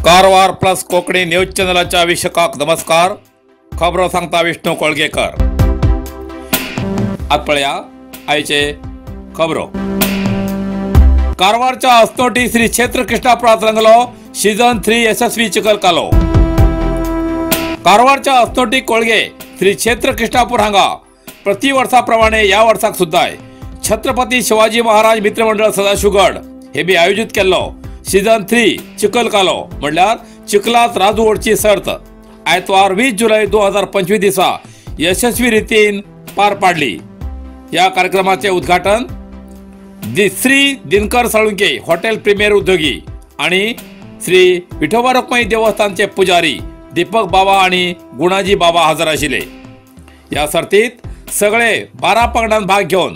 Karwar plus Konkani news चॅनलाच्या वीक्षकांक नमस्कार. खबरो सांगता विष्णू कोळगेकर. आत पळया आयचे खबरो. कारवारच्या अस्नोटी श्री क्षेत्र कृष्णापुरात रंगलो सीझन 3 यशस्वी चिखल कालो. कारवारच्या अस्नोटी कोळगे श्री क्षेत्र कृष्णापूर हांगा प्रतिवर्षा प्रमाणे ह्या वर्साक सुद्दां छत्रपती शिवाजी महाराज मित्रमंडळ सदाशिवगड हे बी आयोजित केल्लो सीझन 3 चिखल कालो म्हणल्यार चिखलात राजू ओडची सर्त आयतवार 20 जुलै 2025 दिसा यशस्वी रितीन पार पाडली. या कार्यक्रमाचे उद्घाटन श्री दिनकर साळुंके हॉटेल प्रीमियर उद्योगी आणि श्री विठोबा रखुमाई देवस्थानचे पुजारी दीपक बाबा आणि गुणाजी बाबा हजर आशिल्ले. या सर्तीत सगळे 12 पंगडान भाग घेवन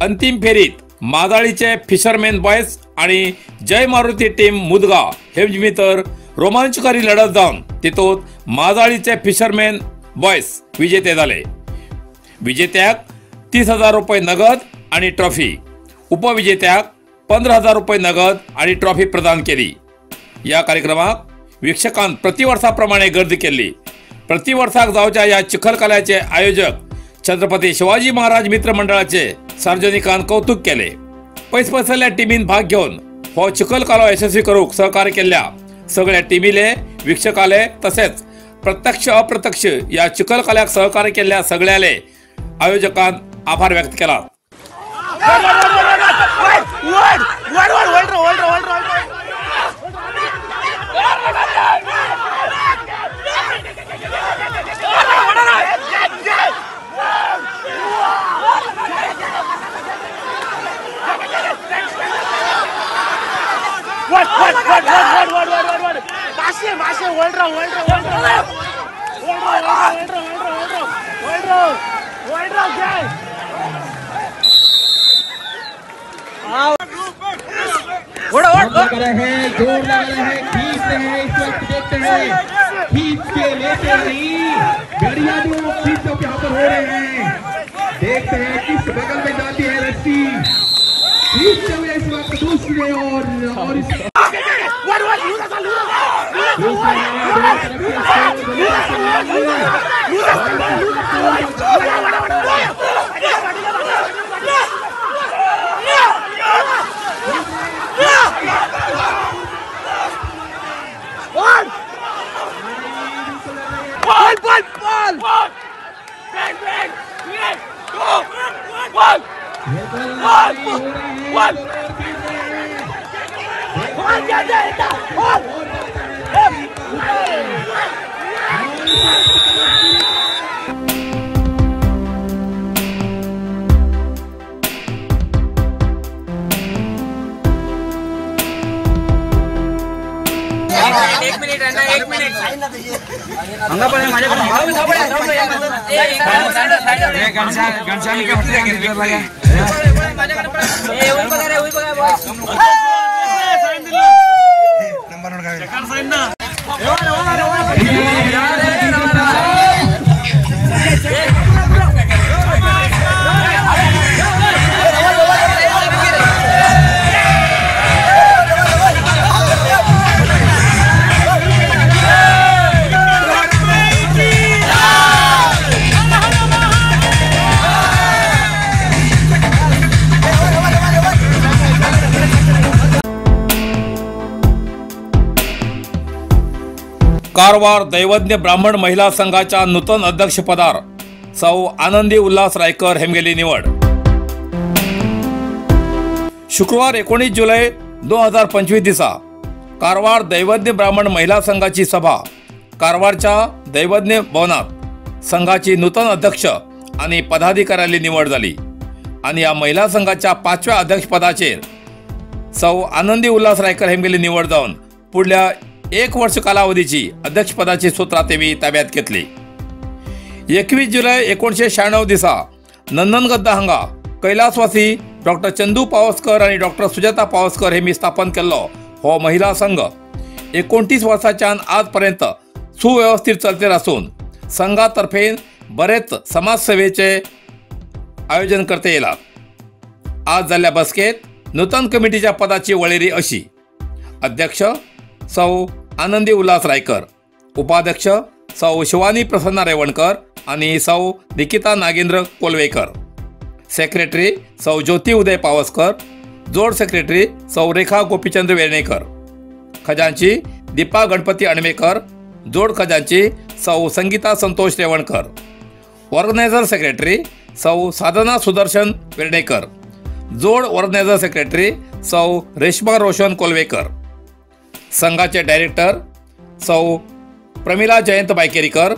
अंतिम फेरीत माजाळीचे फिशरमॅन बॉयज आणि जय मारुती टीम मुदगा हे भितर रोमांचकारी लढत जावन तितूंत माजाळीचे फिशरमॅन बॉयज विजेते जाले. विजेत्याक 30,000 रुपये नगद आणि ट्रॉफी, उपविजेत्याक 15,000 रुपये नगद आणि ट्रॉफी प्रदान केली. या कार्यक्रमाक वीक्षकान प्रतिवर्षाप्रमाणे गर्दी केली. प्रतिवर्षाक जावच्या या चिखलकाल्याचे आयोजक छत्रपती शिवाजी महाराज मित्र मंडळाचे सार्वजनिकान कौतुक केले. पैसपैसल्या टीमीन भाग घेवन हो चिखलकालो यशस्वी करूक सहकार्य केल्ल्या सगळ्या टीमीले, वीक्षकाले तसेच प्रत्यक्ष अप्रत्यक्ष या चिखलकाल्याक सहकार्य केल्ल्या सगळ्याले आयोजकान आभार व्यक्त केला. हैं, जोर लगा रहे हैं, खींच रहे हैं. इस वक्त देखते हैं खींच के लेते नहीं घड़िया जो खींच यहाँ पर हो रहे हैं. देखते हैं किस बगल में जाती है रस्सी. खींचते हुए इस वक्त दूसरे और इस एक मिनिट आहे ना, एक मिनिट. कारवार दैवज्ञ ब्राह्मण महिला संघाच्या नूतन अध्यक्षपदार सौ आनंदी उल्हास रायकर हेमगेली निवड. शुक्रवार 19 जुलै 2025 दिसा कारवार दैवज्ञ ब्राह्मण महिला संघाची सभा कारवारच्या दैवज्ञ भवनात संघाची नूतन अध्यक्ष आणि पदाधिकाऱ्यांनी निवड झाली आणि या महिला संघाच्या 5व्या अध्यक्षपदाचेर सौ आनंदी उल्हास रायकर हेमगेली निवड जावन पुढल्या 1 वर्ष कालावधीची अध्यक्षपदाची सूत्रा तेवी ताब्यात घेतली. 21 जुलै 1996 दिसा नंदनगद्दा हांगा कैलासवासी डॉक्टर चंदू पावसकर आणि डॉक्टर सुजाता पावसकर हे मी स्थापन केल्लो हो महिला संघ 29 वर्षाच्यान आजपर्यंत सुव्यवस्थित चलतेर आसून संघातर्फे बरेच समाजसेवेचे आयोजन करते येला. आज जाल्ल्या बसकेत नूतन कमिटीच्या पदाची वळेरी अशी: अध्यक्ष सौ आनंदी उल्हास रायकर, उपाध्यक्ष सौ शिवानी प्रसन्ना रेवणकर आनी सौ निकिता नागेंद्र कोलवेकर, सेक्रेटरी सौ ज्योती उदय पावसकर, जोड सेक्रेटरी सौ रेखा गोपीचंद्र वेर्णेकर, खजांची दीपा गणपती अणमेकर, जोड खजांची सौ संगीता संतोष रेवणकर, ऑर्गनायझर सेक्रेटरी सौ साधना सुदर्शन वेर्णेकर, जोड ऑर्गनायझर सेक्रेटरी सौ रेश्मा रोशन कोलवेकर, संघाचे डायरेक्टर सौ प्रमिला जयंत बायकेरीकर,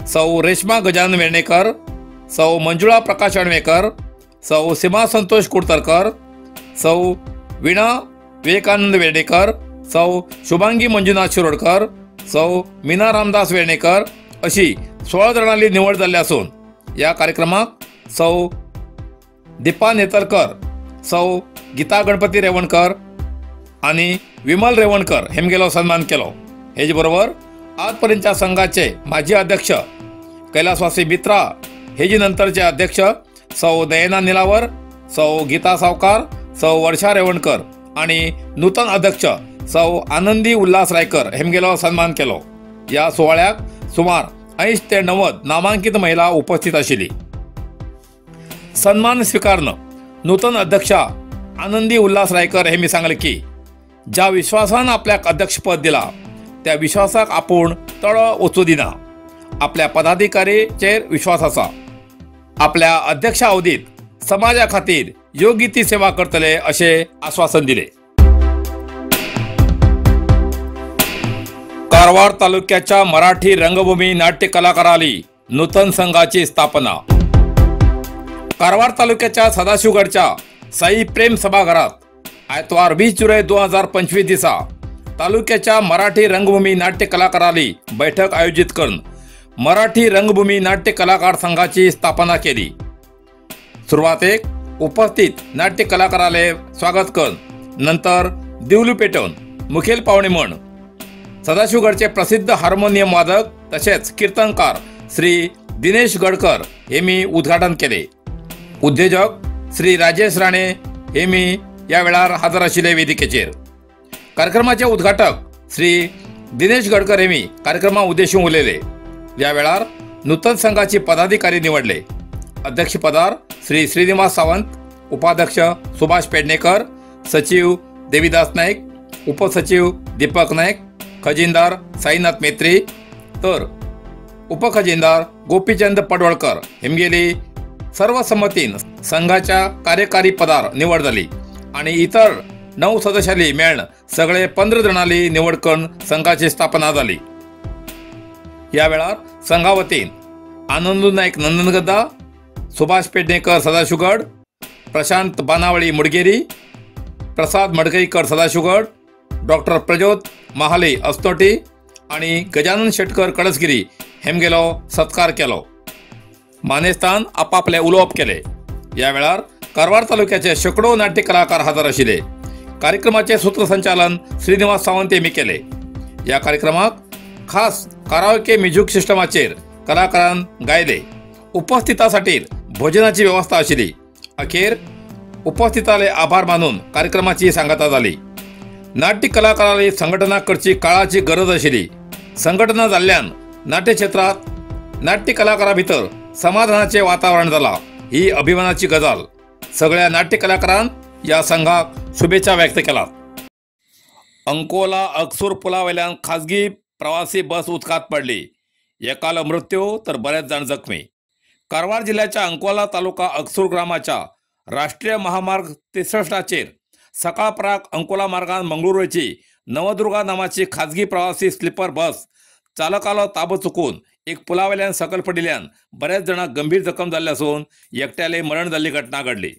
सौ रेश्मा गजानन वेर्णेकर, सौ मंजुळा प्रकाश अणवेकर, सौ सीमा संतोष कुडतरकर, सौ वीणा विवेकानंद वेर्णेकर, सौ शुभांगी मंजुनाथ शिरोडकर, सौ मीना रामदास वेर्णेकर अशी 16 जाणांनी निवड जाल्ली आसून ह्या कार्यक्रमाक सौ दीपा नेतलकर, सौ गीता गणपती रेवणकर आनी विमल रेवणकर हेमगेलो सन्मान केलो. हेजे बरोबर आजपर्यंतच्या संघाचे माजी अध्यक्ष कैलासवासी मित्रा हेजी नंतरचे अध्यक्ष सौ नयना निलावर, सौ गीता सावकार, सौ वर्षा रेवणकर आणि नूतन अध्यक्ष सौ आनंदी उल्हास रायकर हेमगेलो सन्मान केलो. या सुवाळ्याक सुमार 80 ते 90 नामांकित महिला उपस्थित आशिल्ली. सन्मान स्वीकारणं नूतन अध्यक्षा आनंदी उल्हास रायकर हे मी सांगले की ज्या विश्वासान आपल्याक अध्यक्षपद दिला त्या विश्वासाक आपूण तळो वचूं दिना. आपल्या पदाधिकारीचेर विश्वास आसा. आपल्या अध्यक्ष अवधीत समाजा खातीर योग्य ती सेवा करतले अशें आश्वासन दिले. कारवार तालुक्याच्या मराठी रंगभूमी नाट्य कलाकाराली नूतन संघाची स्थापना. कारवार तालुक्याच्या सदाशिवगडच्या साई प्रेम सभाघरात आयतवार 20 जुलै 2025 दिसा तालुक्याच्या मराठी रंगभूमी नाट्य कलाकाराली बैठक आयोजित करून मराठी रंगभूमी नाट्य कलाकार संघाची स्थापना केली. सुरवातेक उपस्थित नाट्य कलाकाराले स्वागत करून नंतर दिवली पेटवून मुखेल पाहुणे म्हण सदाशिवगडचे प्रसिद्ध हार्मोनियम वादक तसेच कीर्तनकार श्री दिनेश गडकर हे मी उद्घाटन केले. उद्योजक श्री राजेश राणे हे मी या वेळार हजर आशिल्ले वेदिकेचेर. कार्यक्रमाचे उद्घाटक श्री दिनेश गडकर हे मी कार्यक्रमा उद्देशून उलयले. या वेळार नूतन संघाचे पदाधिकारी निवडले. अध्यक्षपदार श्री श्रीनिवास सावंत, उपाध्यक्ष सुभाष पेडणेकर, सचिव देवीदास नाईक, उपसचिव दीपक नाईक, खजिनदार साईनाथ मेत्री तर उपखजिनदार गोपीचंद पडवळकर हेमगेली सर्वसंमतीन संघाच्या कार्यकारी पदार निवड जाली आणि इतर 9 सदस्यांनी मेळून सगळे 15 जणांनी निवड करून संघाची स्थापना जाली. या वेळार संघा वतीन आनंदू नाईक नंदनगद्दा, सुभाष पेडणेकर सदाशिवगड, प्रशांत बानावळी मुडगेरी, प्रसाद मडकईकर सदाशिवगड, डॉक्टर प्रज्योत महाले असनोटी आणि गजानन शेटकर कळसगिरी हेमगेलो सत्कार केलो. मानेस्तान आपापले उलोवप केले. या वेळार कारवार तालुक्याचे शेकडो नाट्य कलाकार हजर आशिल्ले. कार्यक्रमाचे सूत्रसंचालन श्रीनिवास सावंत यांनी केले. या कार्यक्रमाक खास काराओके म्युझिक सिस्टमाचेर कलाकारान गायले. उपस्थितासाठी भोजनाची व्यवस्था आशिल्ली. अखेर उपस्थिताले आभार मानून कार्यक्रमाची सांगता जाली. नाट्य कलाकाराली संघटना करची काळाची गरज आशिल्ली. संघटना जाल्ल्यान नाट्य क्षेत्रात नाट्य कलाकारा भितर समाधानाचे वातावरण जाला ही अभिमानाची गजाल. सगळ्या नाट्य कलाकारान या संघाक शुभेच्छा व्यक्त केला. अंकोला अक्सूर पुलावेल्यान खाजगी प्रवासी बस उदकात पडली. एकाला मृत्यू तर बरेच जण जखमी. कारवार जिल्ह्याच्या अंकोला तालुका अक्सूर ग्रामाच्या राष्ट्रीय महामार्ग 63 सकाळपराक अंकोला मार्गान मंगळुरूची नवदुर्गा नामाची खाजगी प्रवासी स्लीपर बस चालकाला ताबो चुकून एक पुलावेल्यान सकल पडिल्ल्यान बऱ्याच जणांक गंभीर जखम जाल्ले आसून एकट्याले मरण जाल्ली घटना घडली.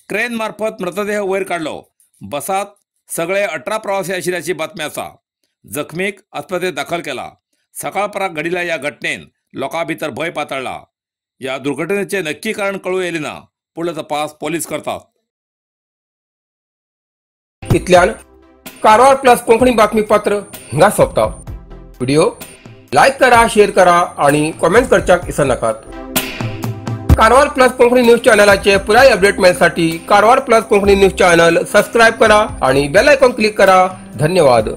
क्रेन मार्फत मृतदेह वयर काडलो. बसात सगळे 18 प्रवासी आशिल्ल्याची बातमी आसा. जखमीक आस्पत्रेत दाखल केला. सकाळपराक घडिल्ल्या ह्या घटनेन लोकां भितर भंय पातळ्ळा. ह्या दुर्घटनेचे नक्की कारण कळूं येयलें ना. फुडलो तपास पोलीस करतात. इतल्यान कारवार प्लस कोंकणी बातमीपत्र हिंगा सोंपता. व्हिडिओ लायक करा, शेअर करा आणि कॉमेंट करच्याक विसरनाकात. कारवार प्लस कोंकणी न्यूज चॅनलाचे पुराय update मेळसाठी Karwar plus Konkani news channel subscribe करा आणि बेल आयकॉन क्लिक करा. धन्यवाद.